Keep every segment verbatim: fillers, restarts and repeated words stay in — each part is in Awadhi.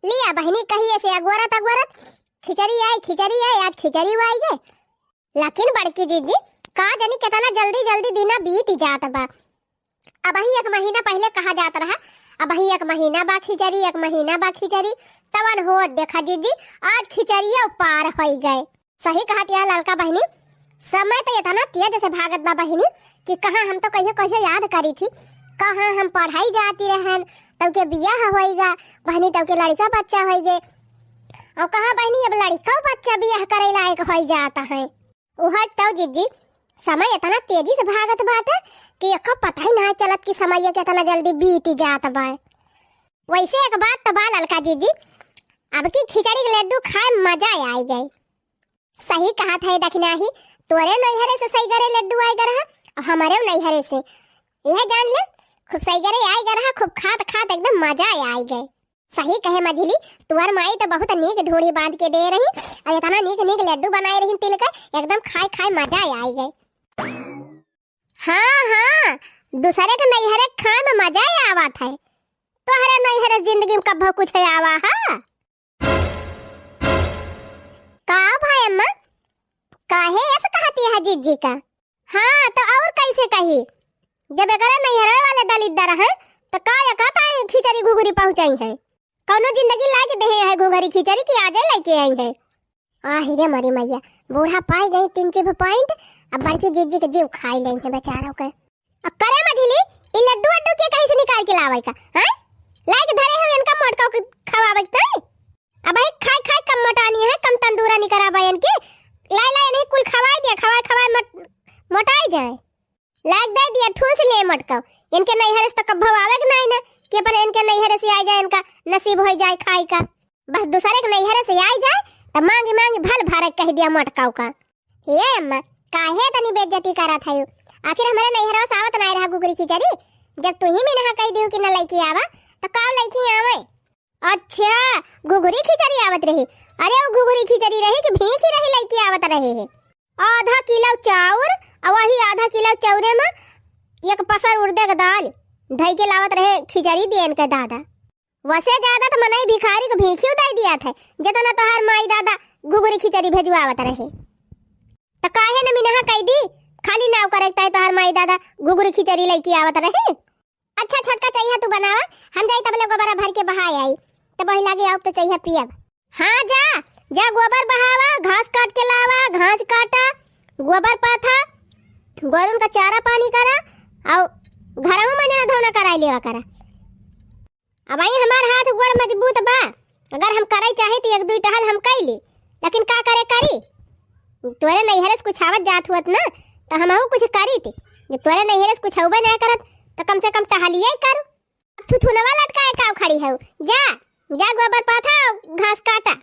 लिया बहिनी, कहिए से अगोरत अगोरत खिचड़ी आई, खिचड़ी आई, आज खिचड़ी आई गए। लेकिन बड़की जिज्जी, का जानी केतना जल्दी जल्दी दिना बीत जात बा। अबहीं एक महीना पहिले कहा जात रहा, अबहीं एक महीना बा खिचड़ी, एक महीना बा खिचड़ी, तवन होत देखा जिज्जी, आज खिचड़िया पार होई गए। सही कहत यह ललका बहिनी, समय तो एतना तेज से भागत बा बहिनी कि कहाँ हम तो कहियो कहियो याद करी थी, कहाँ हम पढ़ाई जाती रहन, तब के बियाह होइगा बहिनी, तब के लड़का बच्चा होइगे, और कहाँ बहिनी अब लड़का बच्चा बियाह करे लायक होई जाता है। उहर तो जिज्जी, समय एतना तेजी से भागत बाटे कि एको पता ही ना चलत कि समय के एतना जल्दी बीत जात बा। वैसे एक बात तो बा ललका जिज्जी, अब की खिचड़ी के लड्डू खाए मजा आई गए। सही कहत है दखिनाही, तोरे नैहरे से सही गरे लड्डू आई गए रहा, और हमारे नैहरे से। यह जान ले, खूब सही गरे आई गए रहा, खूब खात खात एकदम मजा आई गए। सही कहे मझिली, तुअर माई तो बहुत नीक ढूंढी बांध के दे रही, और इतना नीक नीक लड्डू बनाए रही तिल के, एकदम खाए खाए मजा आई गए। हाँ, हाँ, दूसरे के नैहरे खाए में मजा ही आवत है, तोहरे नैहरे जिंदगी में कब्बो कुछ आवा है? का भाई अम्मा, काहे ऐसे कहती है जिज्जी का? हाँ, तो और कैसे कही? जब एकरा नैहरवे वाले दलिद्दर हैं, तो का एका ताई खिचड़ी घुघरी पहुँचाई है? कौनो जिंदगी लायक देहे है घुघरी खिचड़ी की आजे लेके आई है? आहि रे मरी मैया, बूढ़ा पाई गई तीन चिभ point, अब बड़की जिज्जी के जीव खाई गई है बेचारों के। अब करे मझिली, ई लड्डू अड्डू के कहीं से निकाल के लावे का, हैं? लायक धरे हो इनका मोटका के खवावे के तई? अब भाई खाए खाए कम मोटानी है, कम तंदूरा निकराबा इनके। लाए लाए इन्हें कुल खवाए दिया, खवाए खवाए मोट-, मोटाए जाए। लाग दे दिया, ठूस लिए मटकाओ। इनके नैहरे से तो कब्बो आवे के नाई ना, कि अपन इनके नैहरे से आ जाए, इनका नसीब हो जाए खाए का। बस दूसरे के नैहरे से आ जाए, तो मांगी मांगी भल भरे कह दिया मटकाओ का। हे अम्मा, काहे तनी बेइज्जती करत है? आखिर हमारे नैहरवा से आवत नाई रहा घुघरी खिचड़ी, जब तू ही मिनहा कह दियो कि न लइकी आवा, तो का लइकी आवे? अच्छा, घुघरी खिचड़ी आवत रही। अरे, वो घुघरी खिचड़ी रही कि भींखी रही लइकी आवत रहे है। आधा किलो चाउर, और वही आधा किलो चाउरे में एक पसर उड़दे के दाल धई के लावत रहे, खिचड़ी दियन के दादा। वसे ज्यादा तो मनई भिखारी के भीखियो दई दिया थे, जितना तोहार माई दादा घुघरी खिचड़ी भेजवावत रहे। तो काहे न मिनहा कह दी, खाली नाव करे तय तोहार माई दादा घुघरी खिचड़ी लइकी आवत रहे। अच्छा छोटका, चइहा तू बनावा, हम जाई तबले गोबरा भर के बहाए आई, तब वही लागे आउब तो चइहा पियब। हाँ जा, जा गोबर बहावा, घास काट के लावा, घास काटा, गोबर पाथा, गोरुन का चारा पानी करा, और घरवा में मंजना धोना कराई लेवा करा। अब आई हमार हाथ गोड़ मजबूत बा, अगर हम करे चाही तो एक दुई टहल हम कई ली, लेकिन का करे करी? तोरे नैहरे से कुछ आवत जात हुअत ना, तो हमहू कुछ करी थी। जब तोरे नैहरे से कुछ अउबे ना करत, तो कम से कम टहलिए कर। अब थुथुनवा लटकाए का खड़ी हऊ? जा, जा गोबर पाथा, घास काटा।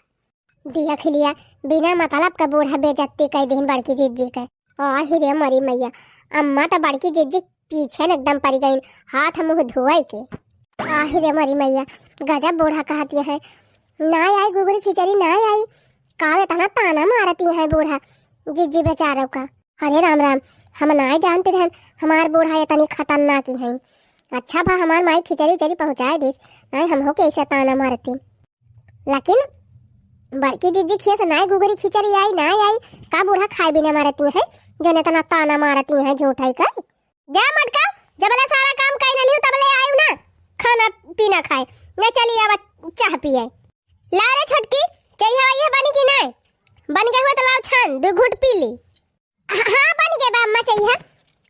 देख लिया, बिना मतलब का बूढ़ा बेइज्जती कई दिहिन बड़की जिज्जी के। आहि रे मरी मैया, अम्मा तो बड़की जिज्जी पीछे न एकदम पड़ी गईन, हाथ मुंह धोए के। आहि रे मरी मैया, गजब बूढ़ा कहती है, ना आई घुघरी खिचड़ी ना आई। का इतना ताना मारती है बूढ़ा जिज्जी बेचारों का। अरे राम राम, हम नाय जानते रहन हमार बूढ़ा इतनी खतरनाक ही हैं। अच्छा भा हमार माई खिचड़ी उचड़ी पहुँचाए दिस, नाय हमहू के ऐसे ताना मारती। लेकिन बड़की जिज्जी खिया से नाय घुघरी खिचड़ी आई, नाय आई, का बूढ़ा खाए बिना मारती हैं, जो इतना ताना मारती हैं झूठा ही कर। जा मटका, जबले सारा काम कई न लिहू तबले आयु ना खाना पीना खाए, न चली आवा चाह पिए। ला रे छोटकी, चइहा वइहा बनी कि नाय? बन गए हुआ तो लाओ छान, दो घूंट पी ली। हाँ, बन गए बा अम्मा, चइहा।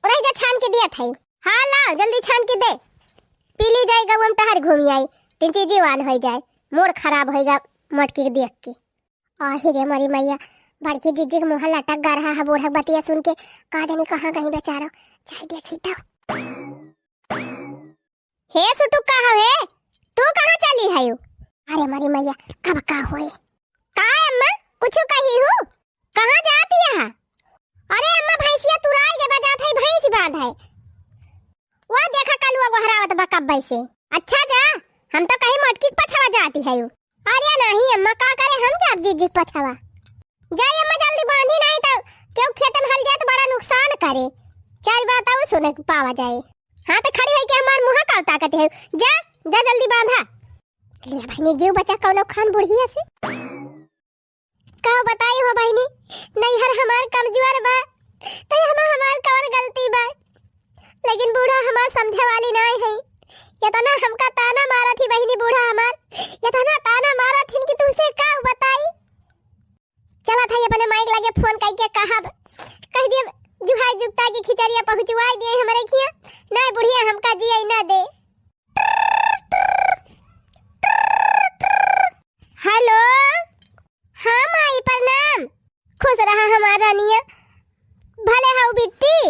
रह जा, छान के दिया था। हाँ, लाओ, जल्दी छान के दे। पी ली जाए, गौवा में टहर घूमी आई, तीन चीज जीवान हो जाए, मूड खराब होएगा मटकी के देख के। आहि रे मरी मैया, बड़की जिज्जी के मुँह लटक गा रहा है बूढ़ा बतिया सुन के, का जानी कहाँ गई बेचारा, जाए देखी तो। हे सुटुक्का हवे, तू कहाँ चली हयू? अरे मरी मैया, अब का होए? का अम्मा, कुछ कही हूँ? कहाँ जाती है? अरे अम्मा, भैंसिया तुराई के बजात है, भैंस बांध है। वह देखा कलुआ गोहरावत बा कब्बे से। अच्छा जा, हम तो कहीं मटकी के पछवा जाती हयू। अरे नहीं अम्मा, का करे हम जाब जिज्जी के पछवा। जाई अम्मा, जल्दी बांधी, नहीं तो क्यों खेत में हल जाए तो बड़ा नुकसान करे। चार बात और सुने के पावा जाए। हाँ, तो खड़ी होई के हमार मुँह का ताकत है? जा, जा जल्दी बांधा। ले बहिनी, जीव बचा कौनो खान बुढ़िया से। का बताई हो बहिनी, नैहर हमार कमजोर बा, त हम हमार कौन गलती बा? लेकिन बूढ़ा हमार समझे वाली नाय है। इतना हमका ताना मारत ही बहिनी बूढ़ा हमार, इतना ताना मारत हिन कि तुमसे का बताई। चला था अपने माई के लगे फोन करके कहब, कह दिए जुहाई जुगता की खिचड़िया पहुँचवाई दिए हमरे खिया, नाय बुढ़िया हमका जिए ना दे। हेलो, हाँ माई प्रणाम। खुश रहा हमार रानिया, भले हऊ बिट्टी।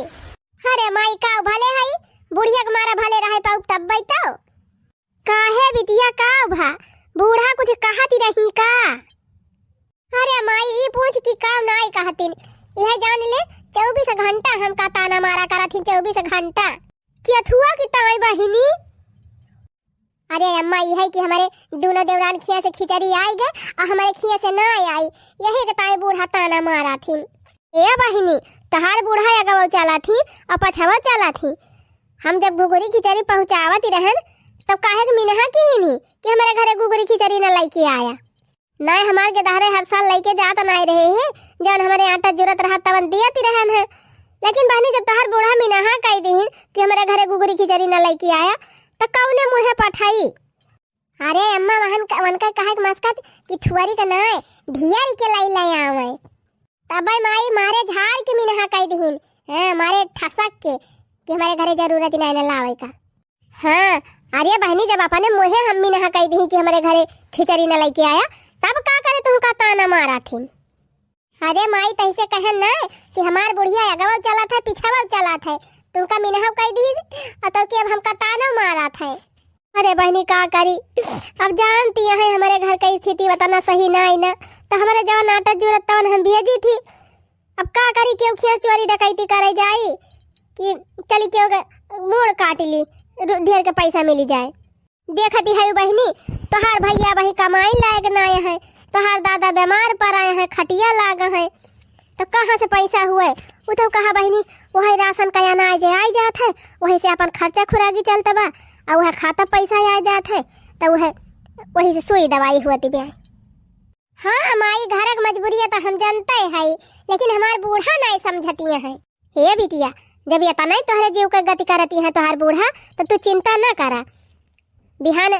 अरे माई का भले हई, बुढ़िया के मारा भले रहे पाऊ तब बैठो। काहे बिटिया का भा, बूढ़ा कुछ कहत रही का? अरे माई ई पूछ की का नाई कहतिन, यह जान ले चउबीस घंटा हमका ताना मारा करत ही, चउबीस घंटा। केथुआ की ताई बहिनी? अरे अम्मा, ई है कि हमरे दूनो देवरान खिया से खिचड़ी आई गए और हमरे खिया से ना आई, यही के ताई बूढ़ा ताना मारा थी। ए बहिनी, तहार बूढ़ा अगवा चला थी और पछवा चला थी। हम जब घुघुरी खिचड़ी पहुँचावत ही रहन, तब काहे के मिनहा की ही नहीं कि हमरे घरे घुघुरी खिचड़ी न लेके आया। नाय हमार गेदहरे हर साल लइके जात नाय रहे हैं, जौन हमरे आटा जुरत रहा तवन दियत ही रहन है। लेकिन बहनी, जब तोहार बूढ़ा मिनहा कई दिहिन कि हमरे घरे घुघुरी खिचड़ी न लइके आया, त कौने मुँहे पठाई? अरे अम्मा, वहन क-, वनका कहे के मस्कत कि थुअरी के नाय, ढियरी के लाई ले आवे। तबे माई मारे झार के मिनहा कई दिहिन, हाँ, मारे ठसक के कि हमरे घरे जरूरत ही नाय न लावे का। हाँ, अरे बहनी, जब अपने मुँहे हम मिनहा कई दिही कि हमरे घरे खिचड़ी न लइके आया, तब का करे तुहका ताना मारा थी? अरे माई, तैसे कहन ना कि हमार बुढ़िया अगवा चलत है, पिछवा चलत है, तुहका मिनहा कई दिही और तो कि अब हमका ताना मारत है। अरे बहनी, का करी, अब जानती है हमरे घर के स्थिति उतना सही नाई ना, तो हमरे जवन आटा जुरत तवन हम भेजी थी, अब का करी, केहू खिया चोरी डकैती करे जाई कि चली केहू के मूड़ काट ली, रु-, ढेर के पैसा मिली जाए। देखती है बहिनी, तोहार भैया वही कमाई लायक ना आए हैं, तोहार दादा बीमार पड़ आए हैं, खटिया लाग है, तो कहाँ से पैसा हुए? वो तो कहा बहिनी, वही राशन का अनाज आई जात है, वही से अपन खर्चा खुराकी चलत बा, और वह खाता पैसा आ जात है, तो वह, वही से सुई दवाई हुआ तिबे। हाँ माई, घर के मजबूरी है तो हम जानते हैं, लेकिन हमार बूढ़ा नाई समझतिया है। हे बिटिया, जब इतना ही तोहरे जीव के गति करती है तोहार बूढ़ा, तो तू चिंता ना करा। बिहान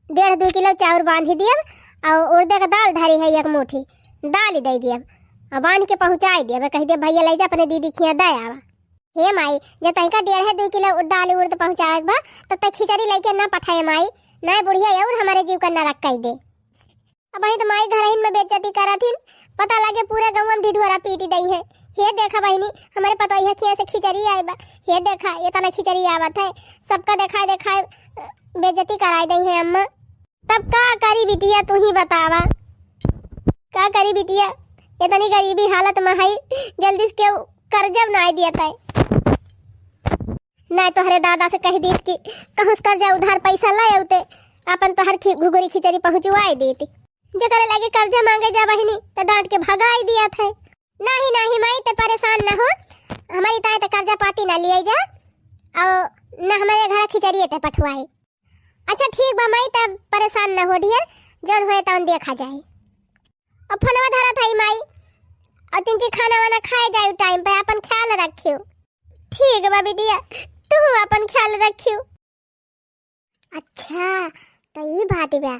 डेढ़ दो किलो चाउर बांधी दियब और उड़दे का दाल धरी है एक मुट्ठी, दाल ही दे दियब। और बांध के पहुँचाई दियब, कह दे भैया ले जा अपने दीदी खिया दे आवा। हे माई, जब तनिका डेढ़ दो किलो दाल उड़द पहुँचावे के बा, तब तक खिचड़ी लेके ना पठाए माई, ना बुढ़िया और हमारे जीव का नरक कई दे। अबहिं त माई घरहिन में बेइज्जती करत हिन, पता लागे पूरा गउँवा में ढिढोरा पीटी दई है। हे देखा बहिनी, हमरे पतोहिया खिया से खिचड़ी आए बा, हे देखा इतना खिचड़ी आवत है, सबका देखाए देखाए, अ, बेइज्जती कराए दई है अम्मा। तब का करी बिटिया, तू ही बतावा, का करी बिटिया, इतनी गरीबी हालत में है, जल्दी से केहू कर्जा ना दियत है। नाय तोहरे दादा से कह दीत कि कहूँ से कर्जा उधार पैसा लाए अउते, अपन तोहर खि-, घुघुरी खिचड़ी पहुँचवाए दीत। जेकरे लगे कर्जा माँगे जा बहिनी, त डाँट के भगाई दियत है। नाही, नाही माई, ते परेशान न हो, हमरी ताई त कर्जा पाती न लियाई जा, और न हमरे घर खिचड़िए ते पठवाई। अच्छा ठीक बा माई, तब परेशान न हो ढेर, जौन होए तौन देखा जाए। अब फोनवा धरत हई माई, और तिनची खाना वाना खाए जाए टाइम पे, अपन ख्याल रखियो। ठीक बा बिटिया, तू अपन ख्याल रखियो। अच्छा, त ई बात बा।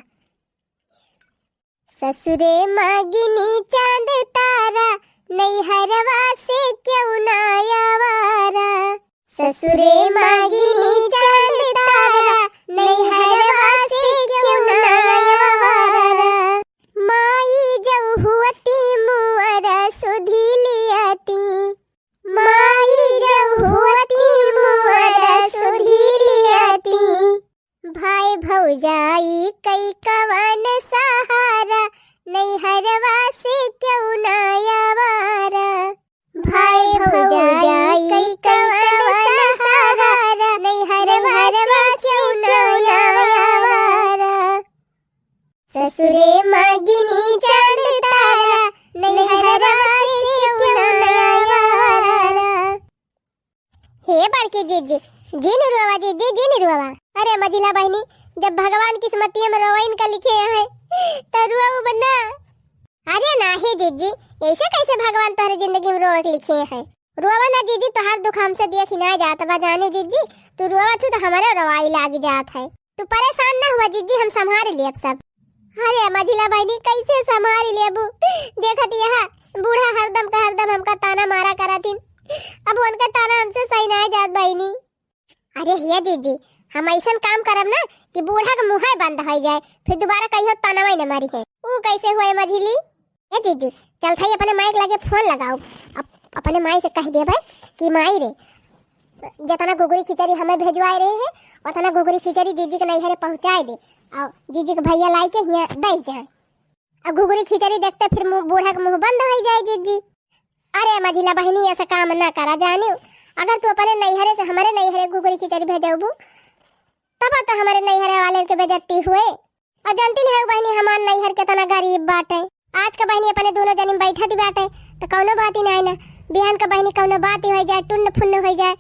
ससुरे मागिनी चांद तारा, नैहरवा से क्यों ना आवारा। ससुरे मागिनी चांद तारा, नैहरवा से क्यों ना आवारा। माई जब हुअती मुअर सुधी लियाती, माई जब हुअती मुअर सुधी लियाती। भाई भौजाई कई कवन सहारा, नैहरवा से क्यों ना आवारा। भाई भौजाई कई कवन सहारा, नैहरवा से क्यों ना आवारा। ससुरे मागिनी चांद तारा, नैहरवा से क्यों ना आवारा। हे बड़की जीजी, जिन रोवा जीजी, जिन रोवा। अरे मझिला बहिनी, जब भगवान किस्मतिया में रोवइन का लिखे हैं, तो रोवब ना। अरे नाही जिज्जी, ऐसे कैसे भगवान तोहरे जिंदगी में रोवे के लिखे हैं? रोवा ना जिज्जी, तोहार दुख हमसे देखी ना जात बा, जाने जिज्जी, तू रोवत हू तो हमरे रोवाई लाग जात है। तू परेशान ना हुआ जिज्जी, हम संभाल लेब सब। अरे मझिला बहिनी, कैसे संभाल लेबू? देखत यह बूढ़ा हरदम का हरदम हमका ताना मारा करत हिन। अब उनका ताना हमसे सही ना जात बहिनी। अरे हिया जिज्जी, हम ऐसन काम करब ना कि बूढ़ा के मुँहे बंद हो जाए, फिर दोबारा कहियो तानवा ही न मारी है। ऊ कैसे हुए मझिली? ए जिज्जी, चल थाई अपने माई के लगे फोन लगाओ, अप-, अपने माई से कह देबे कि माई रे, जितना घुघरी खिचड़ी हमें भेजवाए रहे हैं, उतना घुघरी खिचड़ी जिज्जी के नैहरे पहुँचाए दे, और जिज्जी के भैया लाई के हियाँ दे जाए। अब घुघरी खिचड़ी देखते फिर मुँह, बूढ़ा के मुँह बंद हो जाए जिज्जी। अरे मझिला बहिनी, ऐसा काम ना करा जानियो। अगर तू अपने नैहरे से हमारे नैहरे घुघरी खिचड़ी भेजबू, तब तो हमारे नैहरे वाले के बेइज्जती हुए। और जानती नहीं हो बहिनी, हमार नैहर कितना गरीब बाटे। आज का बहिनी अपने दोनों जनी में बैठा दी बाटे, तो कौनो बात ही ना है ना। बिहान का बहिनी कौनो बात ही हो जाए, टुन्न फुन्न हो जाए,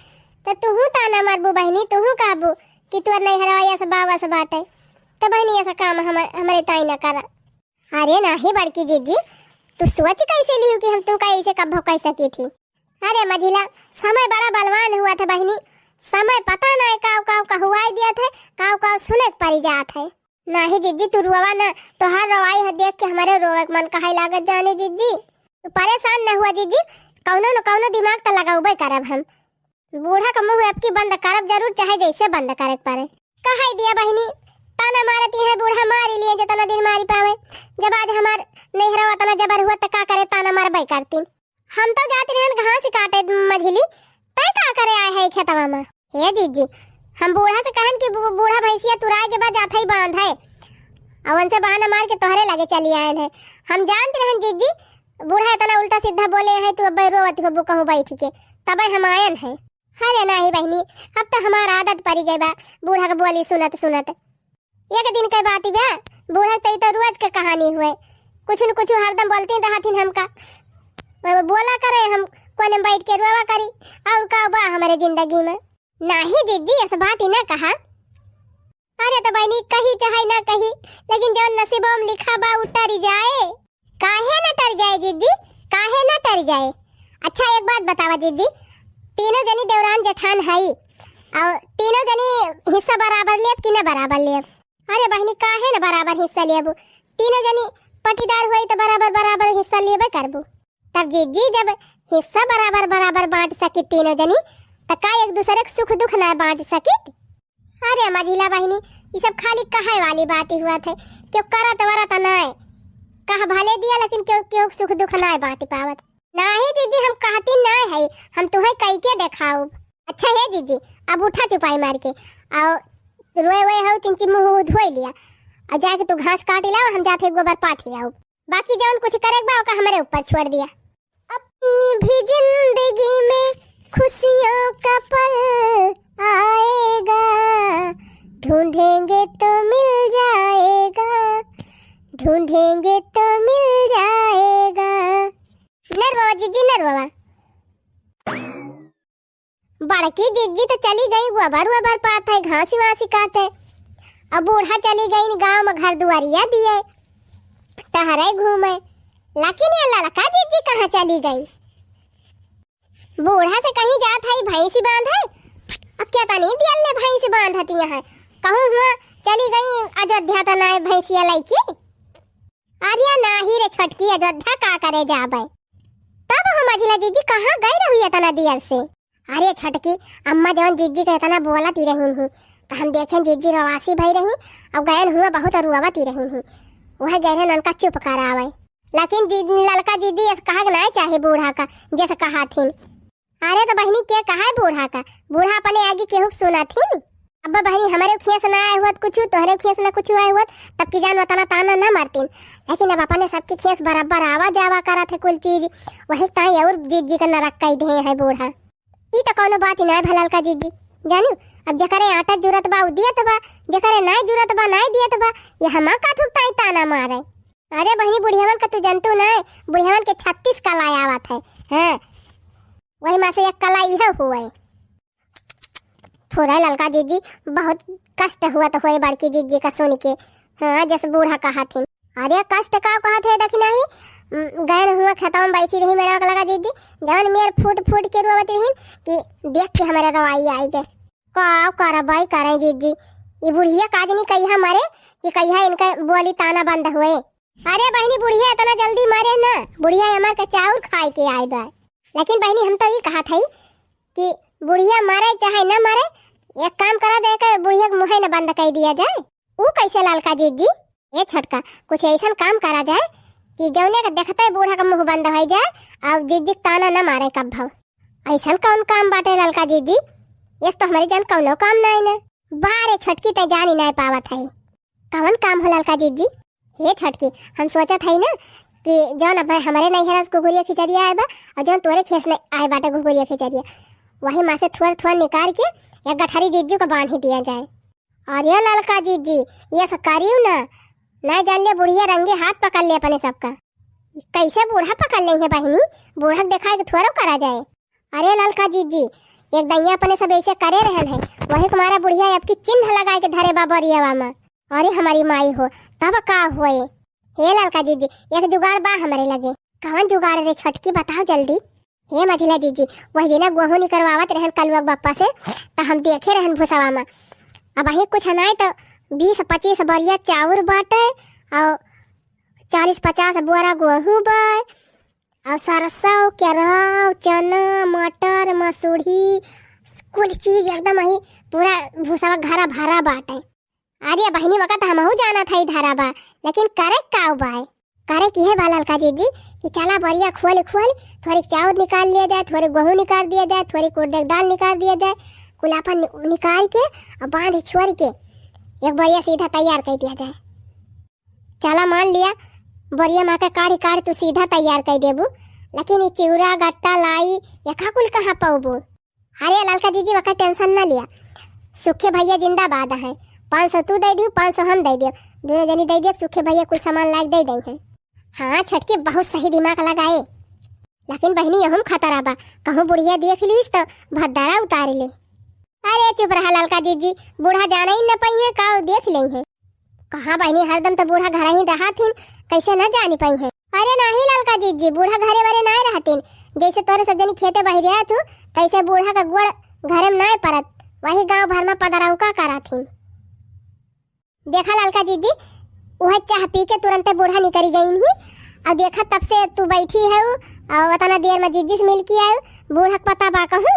तो तू ताना मारबू बहिनी, तू कहबू कि तू नैहरवा ऐसा बाबा से बाटे। तो बहिनी, ऐसा काम हमर-, हमारे ताई ना करा। अरे नाही बड़की जिज्जी, तू सोच कैसे लिहू कि हम तुमका ऐसे कब्बो कह सकी थी? अरे मझिला, समय बड़ा बलवान हुआ था बहिनी, समय पता नहीं काव काव कहुआई दिया था, काव काव सुने के पड़ी जात है। नाही जिज्जी, तू रोवा ना, तोहार रोवाई है देख के हमारे रोवे के मन कहाई लागत जाने जिज्जी। तू परेशान न हुआ जिज्जी, कौनो न कौनो दिमाग तो लगाउबे करब हम। बूढ़ा का मुंह अबकी बंद करब जरूर, चाहे जैसे बंद करे के पड़े। कहाई दिया बहिनी, ताना मारती है बूढ़ा, मारी लिए जितना दिन मारी पावे। जब आज हमार नैहरा उतना जबर हुआ तो का करे, ताना मारबे करतीन। हम तो जात रहन घास काटे मझिली, तै का करे आए है खेतवा में? हे जिज्जी, हम बूढ़ा से कहन कि बू-, बूढ़ा भैंसिया तुराए के बाद जात है बांध है, और उनसे बहाना मार के तोहरे लगे चली आयन है। हम जानत रहन जिज्जी, बूढ़ा इतना उल्टा सीधा बोले है, तू अब रोवत हो कहूँ बैठ के, तबे हम आयन है। अरे नाही बहिनी, अब तो हमार आदत पड़ी गई बा बूढ़ा के बोली सुनत सुनत। एक दिन के बात बा, बूढ़ा के तो ई तो रोज के कहानी हुए, कुछ न कुछ हरदम बोलती रहथिन हमका, वो बोला करे, हम कोने में बैठ के रोवा करी, और का बा हमारे जिंदगी में? नाही जिज्जी, ऐसा बात ही ना कहा। अरे तो बहिनी, कही चाहे ना कही, लेकिन जौन नसीबों में लिखा बा, उ टरी जाए। काहे ना टर जाए जिज्जी, काहे ना टर जाए? अच्छा, एक बात बतावा जिज्जी, तीनों जनी देवरान जेठान हई, और तीनों जनी हिस्सा बराबर लेब कि ना बराबर लेब? अरे बहिनी, काहे ना बराबर हिस्सा लेबू? तीनों जनी पटीदार हुई तो बराबर बराबर हिस्सा लेबे करबू। तब जिज्जी, जब हिस्सा बराबर बराबर बांट सकित तीनों जनी, त का एक दूसरे के सुख दुख ना बांट सकित? अरे मझिला बहिनी, ई सब खाली कहे वाली बात ही हुआ थे, क्यों करत वरत नाय। कह भले दिया, लेकिन क्यों, क्यों सुख दुख नाय बांट पावत। नाही जिज्जी, हम कहती नाय है, हम तुम्हें कई के देखाउब। अच्छा हे जिज्जी, अब उठा चुपाई मार के, और रोए वोए हो तिनची मुंह धोई लिया, और जाके तू घास काट लाओ, हम जाते गोबर पाथी आओ। बाकी जौन कुछ करे के बा, ओका हमरे ऊपर छोड़ दिया। अपनी भी जिंदगी में खुशियों का पल आएगा, ढूंढेंगे तो मिल जाएगा, ढूंढेंगे तो मिल जाएगा। नरवा जिज्जी, नरवा। बड़की जिज्जी तो चली गई गोबर वोबर पाथे, घासी वासी काटे। अब बूढ़ा चली गई गांव में घर दुआरिया दिए, टहरे घूमे। लेकिन ये ललका जिज्जी कहाँ चली गई? बूढ़ा से कहीं जात है भैंसी बांधे, अब क्या तनी दियल ले भैंसी बांधती है, कहूँ हुआ चली गई अयोध्या तो नाय भैंसिया लैके। अरे नाही रे छोटकी, अयोध्या का करे जाबे? तब हम मझिला जिज्जी कहाँ गई रही इतना दियर से? अरे छोटकी, अम्मा जौन जिज्जी के इतना बोलत ही रहीन ही, तो हम देखेन जिज्जी रोवासी भई रही, अब गयन हुआ बहुत रुआवत ही रहीन ही, वह गए रहन उनका चुप करावे। लेकिन जी, ललका जिज्जी ऐसे कहा के नाय चाहे बूढ़ा का, जैसे कहा थिन। अरे तो बहिनी, के कहा है बूढ़ा का? बूढ़ा अपने आगे केहू के सुनत ही? अब्बा बहिनी, हमरे खेस ना आए हुआ कुछ, तोहरे खेस ना कुछ आए हुआ, तब की जान उतना ताना ना मारतीन। लेकिन अब अपने सबके खेस बराबर आवा जावा करत है कुल चीज, वही ताई और जिज्जी का नरक कई दे है बूढ़ा। ई तो कौनो बात ही ना है भलल का जिज्जी, जानियो। अब जकरे आटा जुरत बा उ दियत बा, जकरे नाय जुरत बा नाय दियत बा, ये हमा का थुक ताई ताना मारे। अरे बहिनी, बुढ़ियावन का तू जनतू ना है, बुढ़ियावन के छत्तीस कला आवत है। हाँ, वही में से एक कला इहे हुए। फुरे ललका जिज्जी, बहुत कष्ट हुआ तो होए बड़की जिज्जी का सुन के। हाँ, जस बूढ़ा कहत हिन। अरे कष्ट का कहत है, देखी नहीं, उम, गए न हुआ खेतवा में बैठी रही मेरा लगा जिज्जी, जवन मेर फूट फूट के रोवत रही कि देख के हमारा रोवाई आई गए। का करबै करें जिज्जी, ई बुढ़िया काज नहीं कहिया मरे कि कहिया इनका बोली ताना बंद हुए। अरे बहिनी, बुढ़िया इतना जल्दी मरे ना, बुढ़िया हमार के चाउर खाए के आए बा। लेकिन बहिनी, हम तो ई कहत हई कि बुढ़िया मरे चाहे ना मरे, एक काम करा दे के बुढ़िया के मुँहे न बंद कर दिया जाए। ऊ कैसे ललका जिज्जी? ए छोटका, कुछ ऐसन काम करा जाए कि जौने के देखते बूढ़ा का मुँह बंद हो जाए और जिज्जी के ताना न मारे कब्बो। ऐसन कौन काम बाटे ललका जिज्जी? यस तो हमारी जान कौनो काम नाई ना। बारे छोटकी, ते जानी नाई पावत है। कवन काम हो ललका जिज्जी? हे छोटकी, हम सोचत हई ना कि जौन अब हमरे नैहरा से घुघुरिया खिचड़िया आए बा और जौन तोरे खेस में आए बाटे घुघुरिया खिचड़िया, वही मा से थोड़ थोड़ निकाल के एक गठरी जिज्जू को बांध ही दिया जाए। अरे ललका जिज्जी, ये सब करियो ना, ना जान ले बुढ़िया रंगे हाथ पकड़ ले अपने सबका। कैसे बूढ़ा पकड़ ले है बहिनी, बूढ़ा के देखाए के थोड़ो करा जाए। अरे ललका जिज्जी, एक दैया अपने सब ऐसे करे रहन है, वही तुम्हारा बुढ़िया अब की चिन्ह लगाए के धरे बा बरियावा में। अरे हमारी माई हो, तब का हुए? हे ललका जिज्जी, एक जुगाड़ बा हमरे लगे। कवन जुगाड़ रे छोटकी, बताओ जल्दी। हे मझिला जिज्जी, वही दिना गोहूँ निकरवावत रहन कलुआ के बप्पा से, त हम देखे रहन भूसवा में। अब वही कुछ नाई तो बीस पच्चीस बोरिया चाउर बाटे और चालीस पचास बोरा गोहूँ बा और सरसों, केराव, चना, मटर, मसूरी, कुल चीज एकदम वही पूरा भूसवा घरा भरा बाटे। अरे बहिनी, वका त हमहू जानत हई धरा बा, लेकिन करे का उपाय? करे की है बा ललका जिज्जी कि चला बरिया खोल खोल, थोड़ी चाउर निकाल लिया जाए, थोड़ी गोहूँ निकाल दिया जाए, थोड़ी उड़द के दाल निकाल दिया जाए, कुल आपन नि-, निकाल के और बांध छोड़ के एक बरिया सीधा तैयार कर दिया जाए। चला मान लिया, बरिया मा के काढ़ी काढ़ी तू सीधा तैयार कर देबू, लेकिन ये चिउरा, गट्टा, लाई, ये का कुल कहाँ पौबू? अरे ललका जिज्जी, वका tension ना लिया, सुखे भैया जिंदाबाद हैं। पाँच सौ तू दे दियो, पाँच सौ हम दे दियो, दोनों जनी दे दियो। सुखे भैया कुल सामान लाग दे दे हैं। हाँ छोटकी, बहुत सही दिमाग लगाए, लेकिन बहिनी, यहूँ में खतरा बा, कहूँ बुढ़िया देख लीस तो भद्दारा उतार ले। अरे चुप रहा ललका जिज्जी, बूढ़ा जाने ही न पइहें, का देख लेइहें। कहाँ बहिनी, हरदम तो बूढ़ा घर ही रहत हिन, कैसे न जानी पइहें। अरे नाही ललका जिज्जी, बूढ़ा घरे वरे नाय रहतिन, जैसे तोरे सब जनी खेते बहिरिया तू, तैसे बूढ़ा का गोड़ घरे में नाय परत, वही गाँव भर में पदरौका करत हिन। देखा ललका जिज्जी, उहे चाह पी के तुरंते बूढ़ा निकरी गईन ही। और देखा तब से तू बैठी है और उतना देर में जिज्जी से मिल के आयो, बूढ़ा के पता बा कहूँ?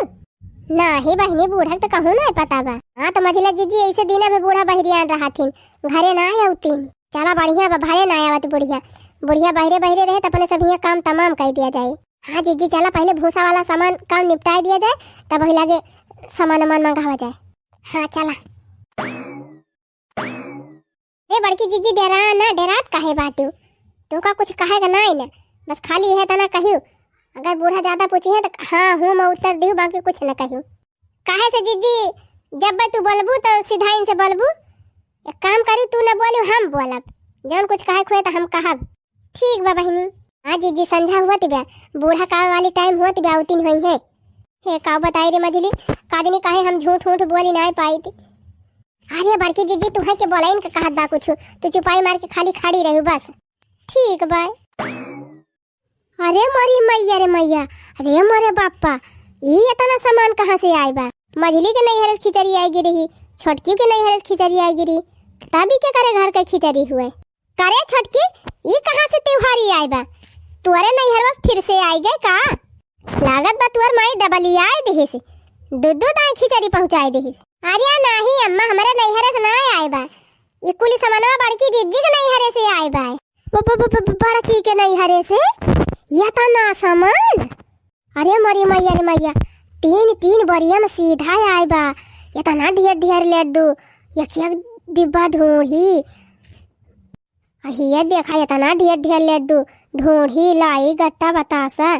नाही बहिनी, बूढ़ा के तो कहूँ ना पता बा। हाँ तो मझिला जिज्जी, ऐसे दिना में बूढ़ा बहरियान रहथिन, घरे ना आवतिन। चला बढ़िया बा, भले ना आवत बुढ़िया, बुढ़िया बहरे बहरे रहे तो अपने सब हियाँ काम तमाम कर दिया जाए। हाँ जिज्जी, चला पहले भूसा वाला सामान काम निपटाए दिया जाए, तब वही लागे सामान वामान मंगावा जाए। हाँ चला। रे बड़की जिज्जी, डेरा ना, डेरात काहे बाटू? तू का कुछ कहे का नाई ना, बस खाली है तना कहियो। अगर बूढ़ा ज्यादा पूछी है तो हाँ हूँ मैं उत्तर दिहू, बाकी कुछ न कहियो। काहे से जिज्जी, जब तू बोलबू तो सीधा इनसे बोलबू। एक काम करू, तू न बोलू, हम बोलब, जौन कुछ कहे खुए तो हम कहब। ठीक बा बहिनी। हाँ जिज्जी, संझा हुआ तिब्या, बूढ़ा का वाली टाइम हुआ तिब्या, उतिन होई है। हे का बताई रे मझली, काजनी काहे हम झूठ उठ बोली नाय पाई थी। अरे बड़की जिज्जी, तुहे के बोलाइन के कहत बा कुछ, तू चुपाई मार के खाली खड़ी रहू बस। ठीक बा। अरे मोरी मैया रे मैया, अरे मोरे बापा, ई इतना सामान कहाँ से आए बा? मझली के नैहरे से खिचड़ी आए गिरी ही, छोटकी के नैहरे से खिचड़ी आए गिरी, तभी के करे घर के खिचड़ी हुए। करे छोटकी, ई कहाँ से त्योहारी आए बा? तुअरे नैहरवा से फिर से आए गए का? लागत बा तुअर माई डबलियाए देहिस, दू दू दाई खिचड़ी पहुँचाए देहिस। अरे नाही अम्मा, हमरे नैहरे से ना आए बा, ई कुली सामानवा बड़की जिज्जी के नैहरे से आए बा। ब-, ब-, ब-, ब-, बड़की के नैहरे से? ये तो ना सामान। अरे मरी मैया रे मैया, तीन तीन बरिया में सीधा आए बा। इतना ढेर ढेर लड्डू, एक एक डिब्बा ढोढ़ी। अहिए देखा, इतना ढेर ढेर लड्डू, ढोढ़ी, लाई, गट्टा, बतासा।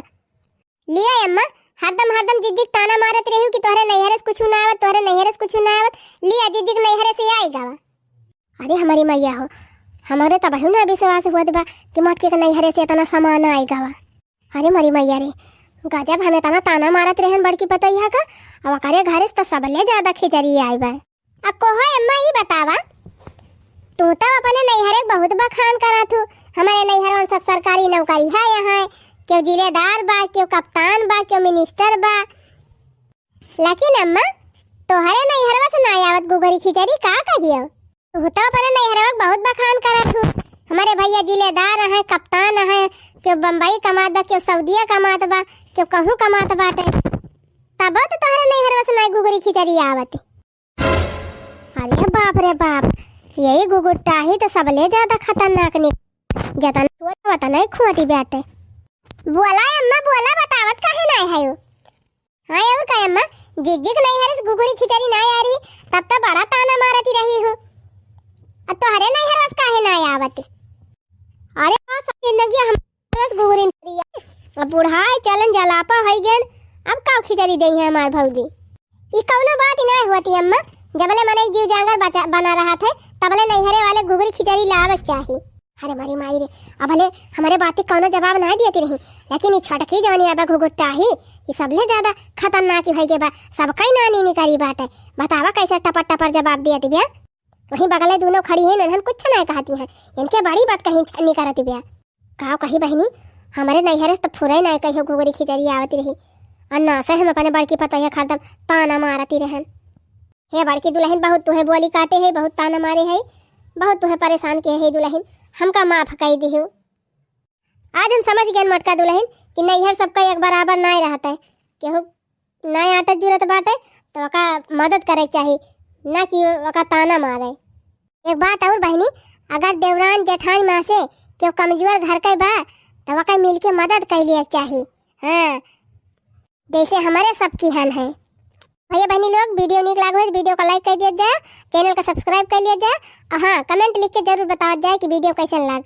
लिया अम्मा, हरदम हरदम जिज्जी के ताना मारत रहू कि तोहरे नैहरे से कुछ ना आवत, तोहरे नैहरे से कुछ ना आवत। लिया जिज्जी के नैहरे से आई गवा। अरे हमारी मैया हो, हमारे तबहू ना विश्वास हुआ बा कि मोटकी के नैहरे से इतना सामान आई गवा। अरे मरी मैया रे, गजब हमें तना ताना मारत रहन बड़की पतोहिया का, अब ओकरे घरे से तो सबले ज्यादा खिचड़ी आई बा। अब कहो अम्मा, ई बतावा, तू तो अपने नैहरे के बहुत बखान करत हू, हमरे नैहरवा में सब सरकारी नौकरी है यहाँ, केहू जिलेदार बा, केहू कप्तान बा, केहू मिनिस्टर बा, लेकिन अम्मा, तोहरे नैहरवा से ना आवत घुघरी खिचड़ी, का कहियो? तू तो अपने नैहरवा के बहुत बखान करत हू। हमरे भैया जिलेदार हैं, कप्तान हैं, केहू बम्बई कमात बा, केहू सऊदिया कमात बा, केहू कहूँ कमात बाटे। तबो तो तोहरे नैहरवा से ना घुघरी खिचड़ी आवत। अरे बाप रे बाप, यही घुघुट्टाही तो सबले ज्यादा खतरनाक निक-, जतन तोरा वतन ही खोटी बाटे। बोला अम्मा, बोला, बतावत काहे ना है? हाँ, और का अम्मा, जिज्जी के नैहर से घुघुरी खिचड़ी ना आ रही, तब तो बड़ा ताना मारती रही हूँ। अब तोहरे नैहर से काहे ना आवत? अरे, हाँ, सब जिंदगी हम बस घुघुरी खिचड़ी है। अब बुढ़ाई चलन जलापा होई गन, अब का खिचड़ी देई है हमार भौजी? ई कौनो बात ही ना होती अम्मा, जबले मनई जीव जांगर बचा, बना रहत है, तबले नैहरे वाले घुघुरी खिचड़ी लावे के चाही। अरे मरी माई रे, अबले हमरे बात के कौनो जवाब ना देती रही, लेकिन ई छटकी जवानी अब घुघुट्टाही, ई सबले ज्यादा खतरनाक ही होई गे बा, सबका ही नानी निकरी बाटे। बतावा कैसे टपर टपर जवाब देती बिया। वहीं बगले दोनों खड़ी हैं, इन्हन कुछ ना कहती हैं, इनके बड़ी बात कहीं छन्नी करती बिया। का कही बहिनी, हमरे नैहरे से तो फुरे ना कहियो घुघुरी खिचड़ी आवती रही, और ना से हम अपने बड़की पतोहिया खरदम ताना मारती रहन। हे बड़की दुलहिन, बहुत तुहे बोली काटे है, बहुत ताना मारे है, बहुत तुहे परेशान किए है दुलहिन, हमका माफ कई दिहु। आज हम समझ गए मोटका दुलहिन कि नैहर सबका एक बराबर नाय रहत है, केहू नाय आटत जुरत बाटे तो ओका मदद करे के चाही, ना कि ओका ताना मारे। एक बात और बहिनी, अगर देवरान जेठान में से केहू कमजोर घर के बा तो ओका मिलके मदद कर लिया के चाही। हाँ, जैसे हमारे सब की हल है। भैया बहनी लोग, वीडियो नीक लागो है, वीडियो का लाइक कर दिया जाए, चैनल का सब्सक्राइब कर लिया जाए, और हाँ, कमेंट लिख के जरूर बतावा जाए कि वीडियो कैसन लाग।